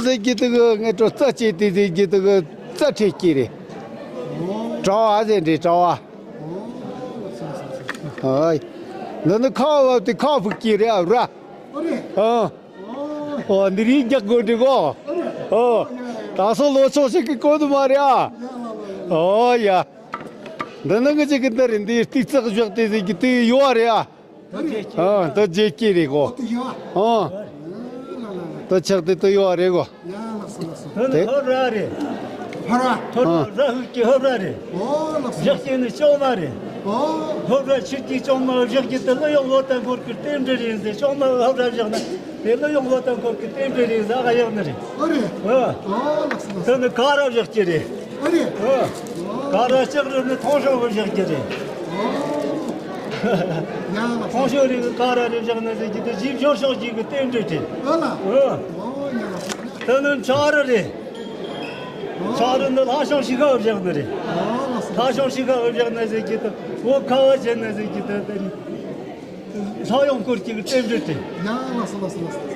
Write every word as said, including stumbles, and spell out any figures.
ཟེར་གྱི་དེ་གི་ངས་དྲོ་རྩ་བཅད་དེ་ཟེར་གྱི་དེ་གི་རྩ་ཁྲིད་ཀྱི་རེད། གྲྭ་བ་ཟེར་འདྲི་གྲྭ་བ། ཨོ། འདི་ནི་ཁ་བབས་ཏེ་ཁ་ཕུག་གི་རེད་ཨ་ར། ཨོ་རེད། ཨོ། ཨོ་འདི་རིགས་རྒྱག་དགོས་འདྲི་གོ། ཨོ། ད་སོ་ལོ་ཆོག་ཞིག་གི་གོ་དུ་མ་རེད་ཨ། ཨོ་ཡ། འདི་ནི་ངི་ཅིག་གི་འདི་རེད། འདི་ཏིག་ཙག་བཞག་དེ་ཟེར་གྱི་དེ་ཡོད་རེད་ཨ། ཨ་ད་རྗེས་ཀྱི་རེད་གོ། ཨ་ད་ཆགས་དེ་དུ་ཡོད་རེད་གོ། དེ་ཧོབ་ར་རེད། ཧོབ་ར། ཧོབ་ར་ཧུག་གི་ཧོབ་ར་རེད། བཞག་གི་ནི་ཅོག་མ་རེད། ཧོབ་ར་ཆུ་གི་ཅོག་མ་བཞག་གི་དུ་ལོ་ཡོང་ལོ་དང་འཁོར་གི་རྟེན་འབྲེལ་རེད་ཟེར། ཅོག་མ་ཧོབ་ར་བཞག་ན་དེ་ལོ་ཡོང་ལོ་དང་འཁོར་གི་རྟེན་འབྲེལ་རེད་ཟེར་ཨ་ཡག་ནི་རེད། ཨོ་རེད། ཨོ་ལགས་སོ་ལགས་སོ། དེ་ནི་ཀ་ར་བཞག་གི་རེད། ཨོ་རེད། ཨོ་ཀ་ར་ལྕགས་རི་ནི་ཐོང་ཤོ་བཞག་གི་རེད། ཡང་ལགས། ཐོང་ཤོ་རི་གི་ཀ་ར་རེ་བཞག་ན་ཟེར་གྱི་དེ་ཞིབ་ཤོར་ཤོར་གྱི་གི་རྟེན་འབྲེལ་རེད། ཨོ་ལ། ཨོ། ཨོ་ཡང་ལགས། དེ་ནི་ཆ་རི་རེད། ཆ་རི་ནི་ལྷ་ཤོང་ཤི་ཁ་བཞག་ནི་རེད། ཨོ་ལགས་སོ། ལྷ་ཤོང་ཤི་ཁ་བཞག་ན་ཟེར་གྱི་དེ་འོ་ཁ་བ་བྱས་ན་ཟེར་གྱི་དེ་དེ་ལྷ་ཡོང་སྐོར་གྱི་གི་རྟེན་འབྲེལ་རེད། ཡང་ལགས་སོ་ལགས་སོ་ལགས་སོ།